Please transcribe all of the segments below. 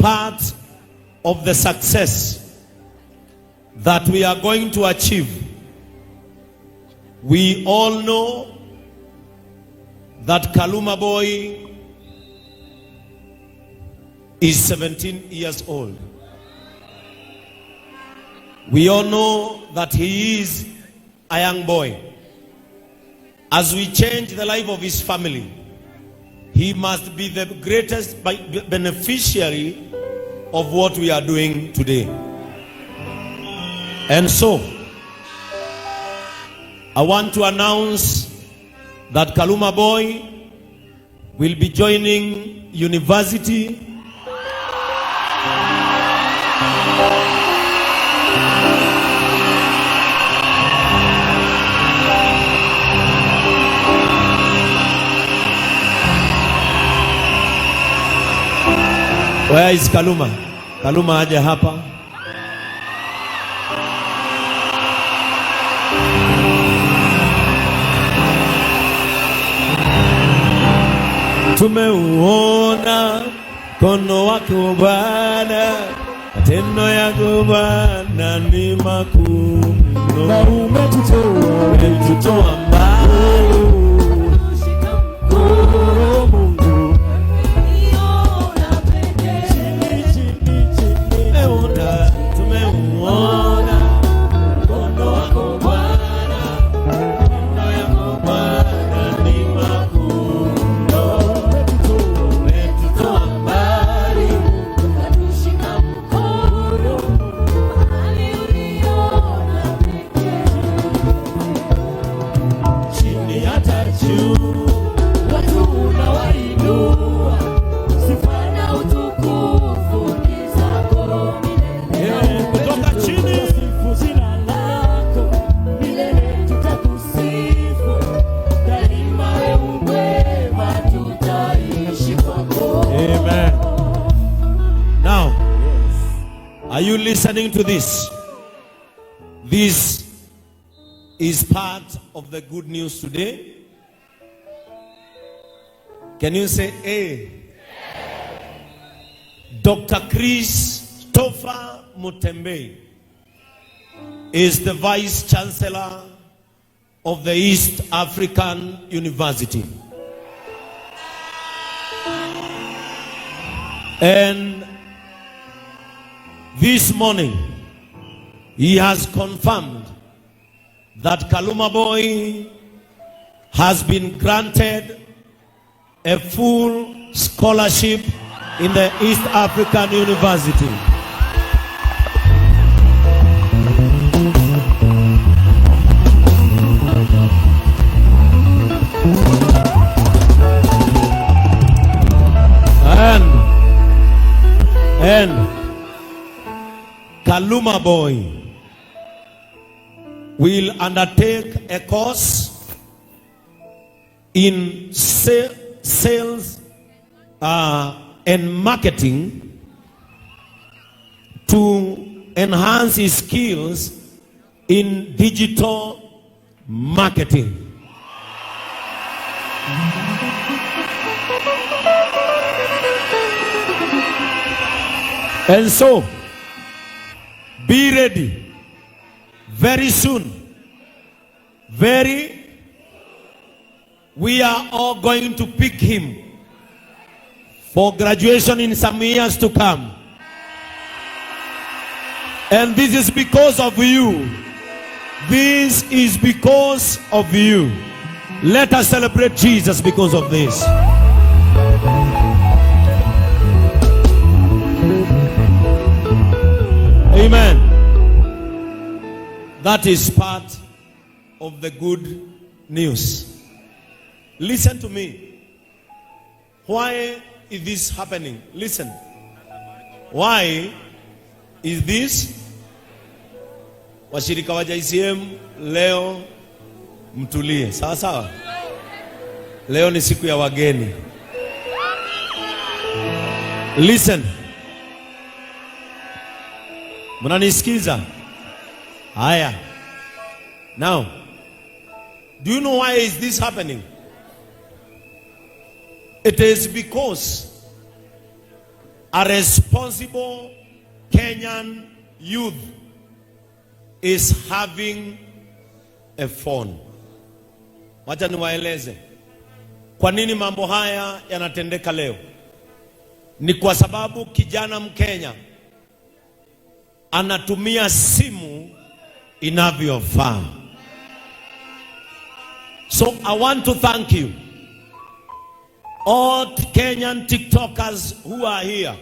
part of the success that we are going to achieve. We all know that Kaluma Boy is 17 years old. We all know that he is a young boy. As we change the life of his family, he must be the greatest beneficiary of what we are doing today. And so, I want to announce that Kaluma Boy will be joining university. Where is Kaluma? Kaluma aje hapa. Tumeuona mkono wako Bwana, matendo yako Bwana ni makuu mno. Na umetutoa Umetutoa mbali. Oh, Mungu. Chini, chini, chini. Tumeona, tumeuona mkono wako Bwana, matendo yako Bwana ni makuu mno. Umetutoa mbali. Ukatushika mkono mahali uliona pekee. Chini hata juu. Watu unawainua, sifa na utukufu ni zako milele. Kutoka chini. Sifu jina lako. Milele tutakusifu, daima wewe mwema, tutaishi kwako. Amen. Now, are you listening to this? This is part of the good news today. Can you say A? Dr. Christopher Mutembei is the Vice Chancellor of the East African University. And this morning, he has confirmed that Kaluma Boy has been granted a full scholarship in the East African University. And Kaluma Boy will undertake a course in sales and marketing to enhance his skills in digital marketing. And so, be ready. Very soon, very, we are all going to pick him for graduation in some years to come. And this is because of you. This is because of you. Let us celebrate Jesus because of this. Amen. That is part of the good news. Listen to me. Why is this happening? Listen. Why is this? Washirika wa JCM leo mtulie. Sawa sawa. Leo ni siku ya wageni. Listen. Mnanisikiza? Haya. Now, do you know why is this happening? It is because A responsible Kenyan youth is having a phone. Wacha niwaeleze kwa nini mambo haya yanatendeka leo. Ni kwa sababu kijana Mkenya anatumia simu inavyofaa. So I want to thank you, all Kenyan TikTokers who are here.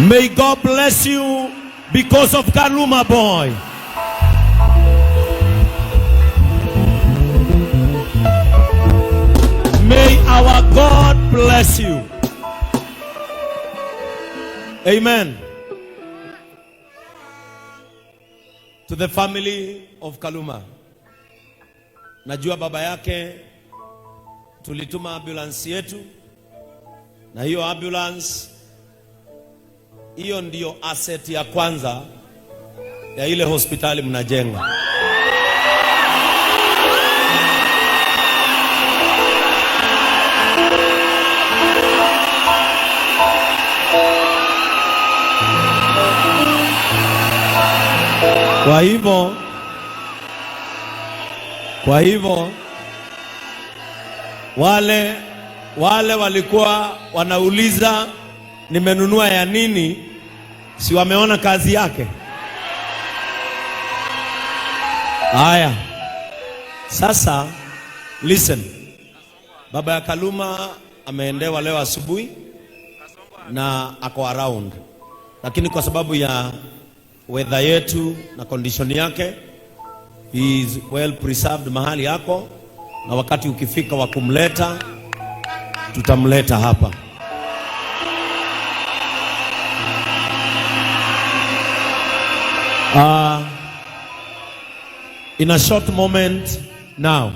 May God bless you because of Kaluma Boy. May our God bless you. Amen. To the family of Kaluma. Najua baba yake tulituma ambulance yetu, na hiyo ambulance, hiyo ndiyo asset ya kwanza ya ile hospitali mnajenga. Kwa hivyo wale walikuwa wanauliza nimenunua ya nini, si wameona kazi yake? Haya, sasa listen, baba ya Kaluma ameendewa leo asubuhi na ako around, lakini kwa sababu ya weather yetu na condition yake, he is well preserved mahali yako, na wakati ukifika wa kumleta, tutamleta hapa. In a short moment now,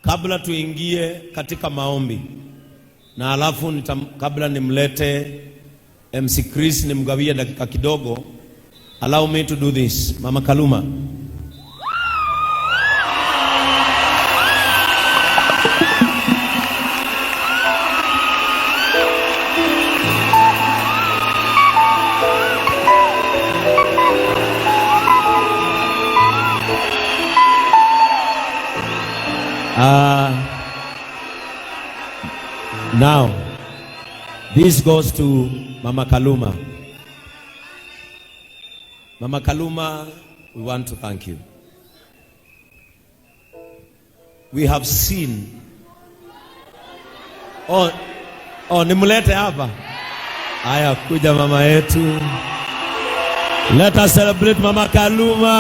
kabla tuingie katika maombi na alafu kabla nimlete MC Chris nimgawie dakika kidogo, allow me to do this. Mama Kaluma. Now, this goes to Mama Kaluma. Mama Kaluma, we want to thank you. We have seen. Oh, nimlete hapa. Haya, kuja mama yetu. Let us celebrate Mama Kaluma.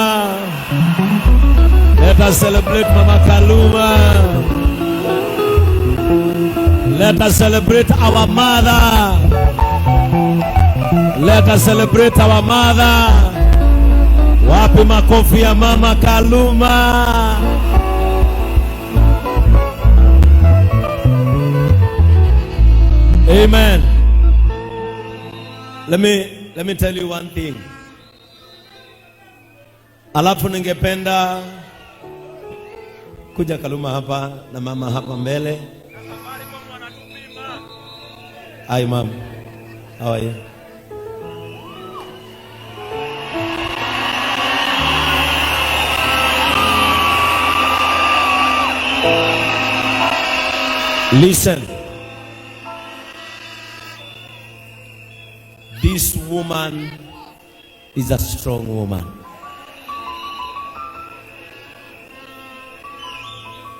Let us celebrate Mama Kaluma. Let us celebrate our mother. Let us celebrate our mother. Wapi makofi ya Mama Kaluma? Amen. Let me tell you one thing. Alafu ningependa kuja Kaluma hapa na mama hapa mbele. Hi, mom. How are you? Listen. This woman is a strong woman.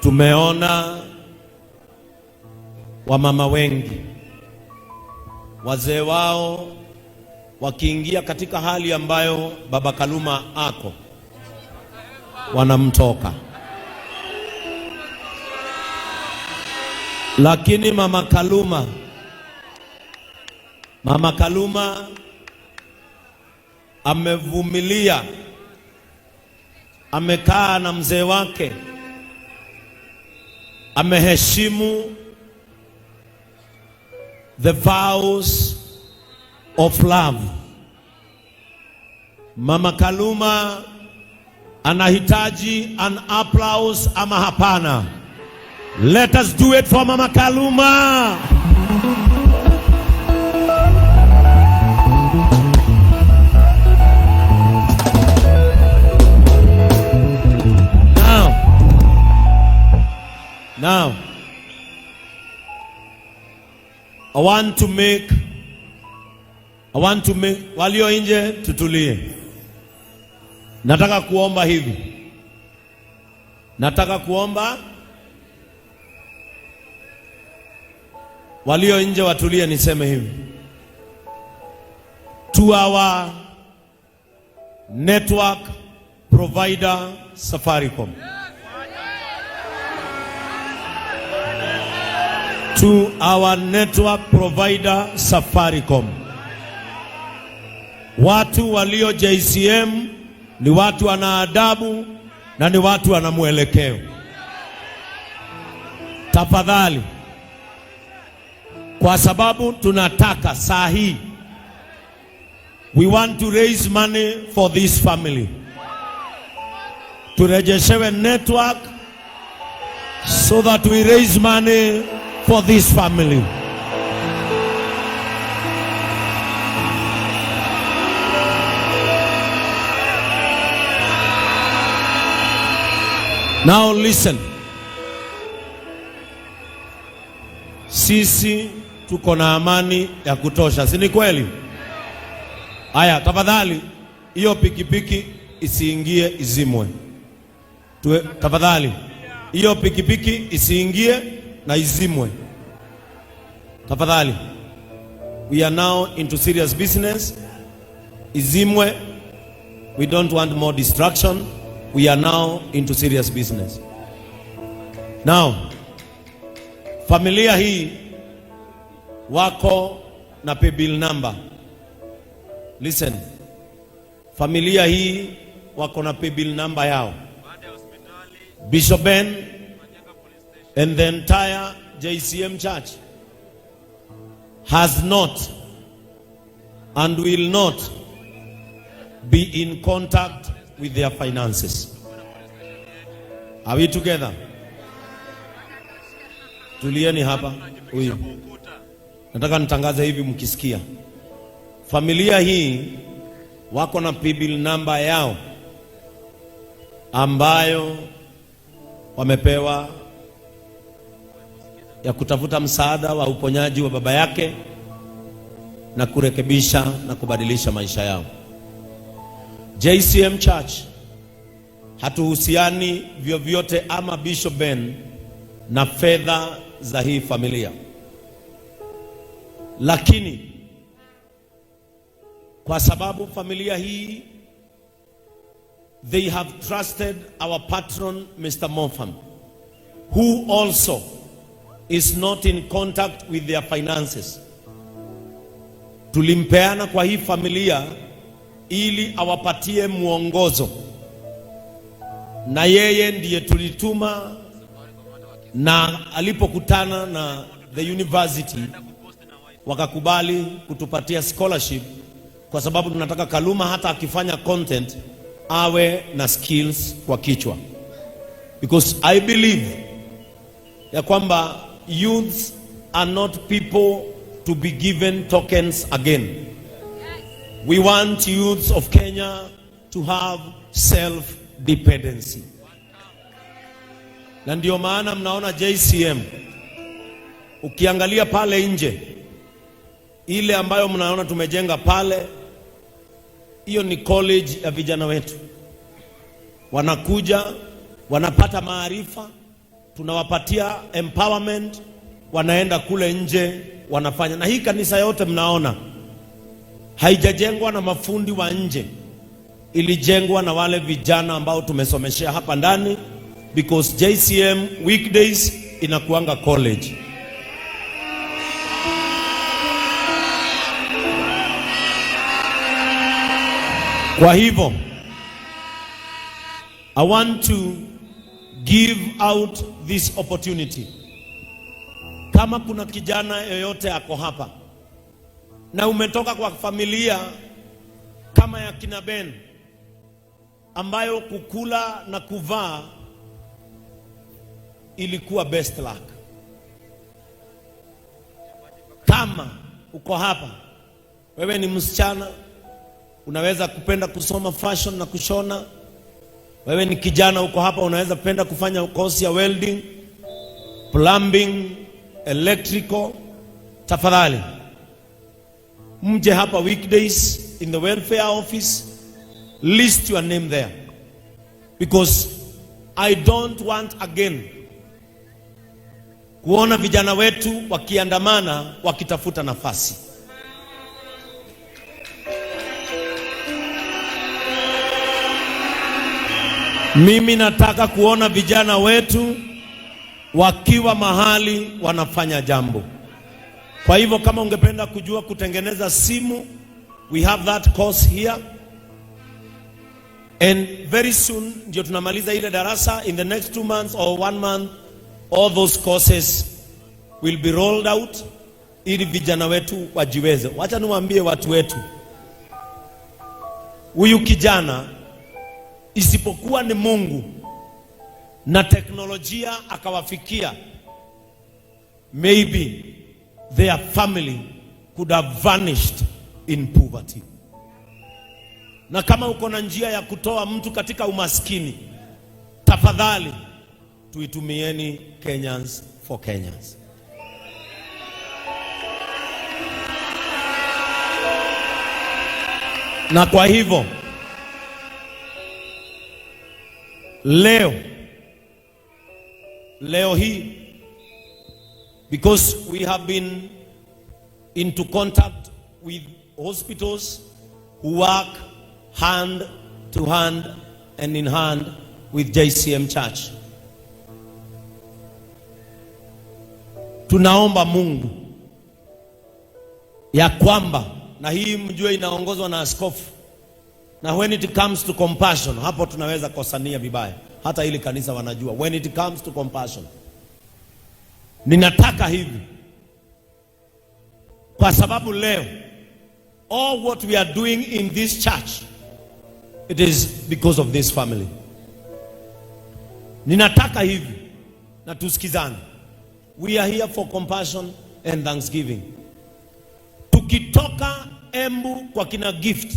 Tumeona wamama wengi, wazee wao wakiingia katika hali ambayo baba Kaluma ako, wanamtoka. Lakini mama Kaluma amevumilia, amekaa na mzee wake, ameheshimu the vows of love. Mama Kaluma Anahitaji an applause ama hapana? Let us do it for Mama Kaluma. Now, I want to make, walio nje tutulie. Nataka kuomba hivi. Nataka kuomba walio nje watulie, niseme hivi. To our network provider, Safaricom. To our network provider, Safaricom. Watu walio JCM ni watu wana adabu na ni watu wana mwelekeo. Tafadhali, kwa sababu tunataka saa hii, we want to raise money for this family, turejeshewe network so that we raise money for this family. Now listen. Sisi tuko na amani ya kutosha, si ni kweli? Haya, tafadhali hiyo pikipiki isiingie, izimwe. Tuwe, tafadhali hiyo pikipiki isiingie na izimwe. Tafadhali. We are now into serious business. Izimwe. We don't want more distraction. We are now into serious business. Now, familia hii wako na paybill number. Listen. Familia hii wako na paybill number yao. Bishop Ben and the entire JCM Church has not and will not be in contact with their finances. Are we together? Tulieni hapa. Huyu. Nataka nitangaze hivi mkisikia. Familia hii wako na paybill number yao ambayo wamepewa ya kutafuta msaada wa uponyaji wa baba yake na kurekebisha na kubadilisha maisha yao. JCM Church hatuhusiani vyovyote ama Bishop Ben na fedha za hii familia, lakini kwa sababu familia hii, they have trusted our patron, Mr. Moffam, who also is not in contact with their finances. Tulimpeana kwa hii familia ili awapatie mwongozo, na yeye ndiye tulituma, na alipokutana na the university wakakubali kutupatia scholarship, kwa sababu tunataka Kaluma hata akifanya content awe na skills kwa kichwa, because I believe ya kwamba youths are not people to be given tokens again. We want youths of Kenya to have self dependency. Na ndio maana mnaona JCM, ukiangalia pale nje, ile ambayo mnaona tumejenga pale, hiyo ni college ya vijana wetu. Wanakuja wanapata maarifa, tunawapatia empowerment, wanaenda kule nje wanafanya. Na hii kanisa yote mnaona haijajengwa na mafundi wa nje, ilijengwa na wale vijana ambao tumesomeshea hapa ndani, because JCM weekdays inakuanga college. Kwa hivyo I want to give out this opportunity. Kama kuna kijana yoyote ako hapa na umetoka kwa familia kama ya kina Ben, ambayo kukula na kuvaa ilikuwa best luck. Kama uko hapa, wewe ni msichana, unaweza kupenda kusoma fashion na kushona. Wewe ni kijana uko hapa, unaweza penda kufanya course ya welding, plumbing, electrical. Tafadhali mje hapa weekdays in the welfare office, list your name there, because I don't want again kuona vijana wetu wakiandamana wakitafuta nafasi. Mimi nataka kuona vijana wetu wakiwa mahali wanafanya jambo. Kwa hivyo kama ungependa kujua kutengeneza simu, we have that course here. And very soon ndio tunamaliza ile darasa. In the next 2 months or one month, all those courses will be rolled out ili vijana wetu wajiweze. Wacha niwaambie watu wetu, huyu kijana isipokuwa ni Mungu na teknolojia akawafikia, maybe their family could have vanished in poverty. Na kama uko na njia ya kutoa mtu katika umaskini, tafadhali tuitumieni Kenyans for Kenyans. Na kwa hivyo leo hii, because we have been into contact with hospitals who work hand to hand and in hand with JCM Church, tunaomba Mungu ya kwamba, na hii mjue inaongozwa na askofu, na when it comes to compassion, hapo tunaweza kosania vibaya, hata ili kanisa wanajua. When it comes to compassion, ninataka hivi, kwa sababu leo all what we are doing in this church, it is because of this family. Ninataka hivi na tusikizane, we are here for compassion and thanksgiving. Tukitoka Embu kwa kina Gift,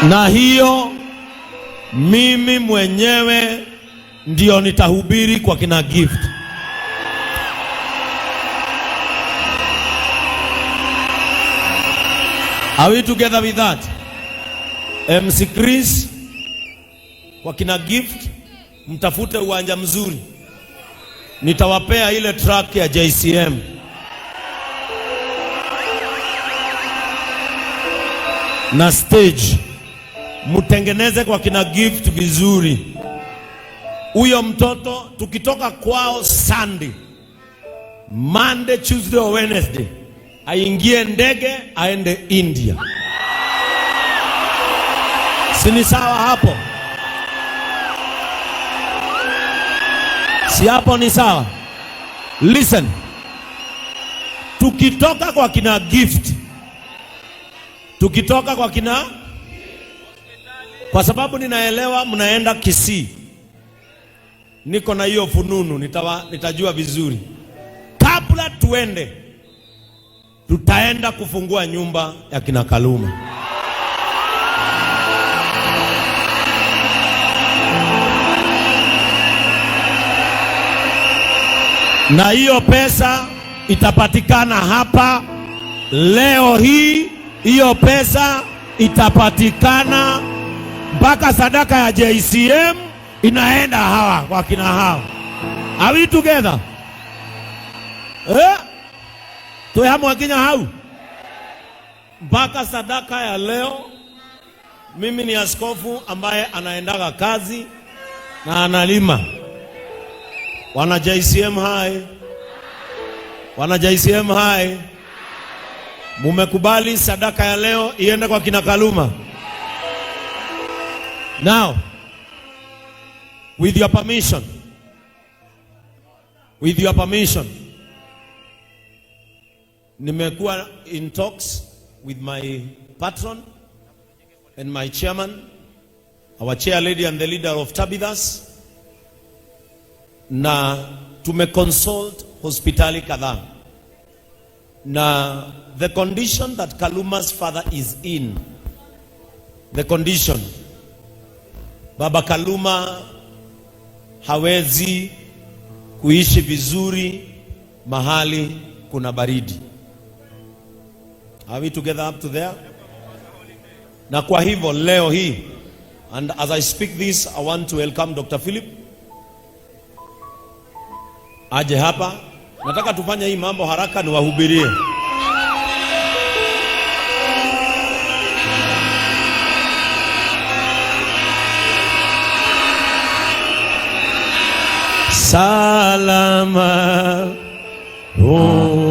na hiyo mimi mwenyewe ndio nitahubiri kwa kina Gift. Are we together with that? MC Chris, kwa kina Gift mtafute uwanja mzuri, nitawapea ile truck ya JCM. Na stage mtengeneze kwa kina Gift vizuri. Huyo mtoto tukitoka kwao Sunday, Monday, Tuesday or Wednesday, aingie ndege aende India. Si ni sawa hapo? Si hapo ni sawa? Listen, tukitoka kwa kina Gift, tukitoka kwa kina, kwa sababu ninaelewa mnaenda Kisii, niko na hiyo fununu, nitajua vizuri. Kabla tuende, tutaenda kufungua nyumba ya kina Kaluma. Na hiyo pesa itapatikana hapa leo hii. Hiyo pesa itapatikana mpaka sadaka ya JCM inaenda hawa kwa kina hawa. Are we together? Eh? Tuwe hamwe kinya hau mpaka sadaka ya leo. Mimi ni askofu ambaye anaendaga kazi na analima. Wana JCM hai, wana JCM hai, mumekubali sadaka ya leo iende kwa kina Kaluma? Now, with your permission, With your permission, nimekuwa in talks with my patron and my chairman, our chair lady and the leader of Tabithas, na tumeconsult hospitali kadhaa, na the condition that Kaluma's father is in, the condition, Baba Kaluma hawezi kuishi vizuri mahali kuna baridi. Are we together up to there? Na kwa hivyo leo hii, and as I speak this, I want to welcome Dr. Philip aje hapa. Nataka tufanye hii mambo haraka, niwahubirie. Salama, oh.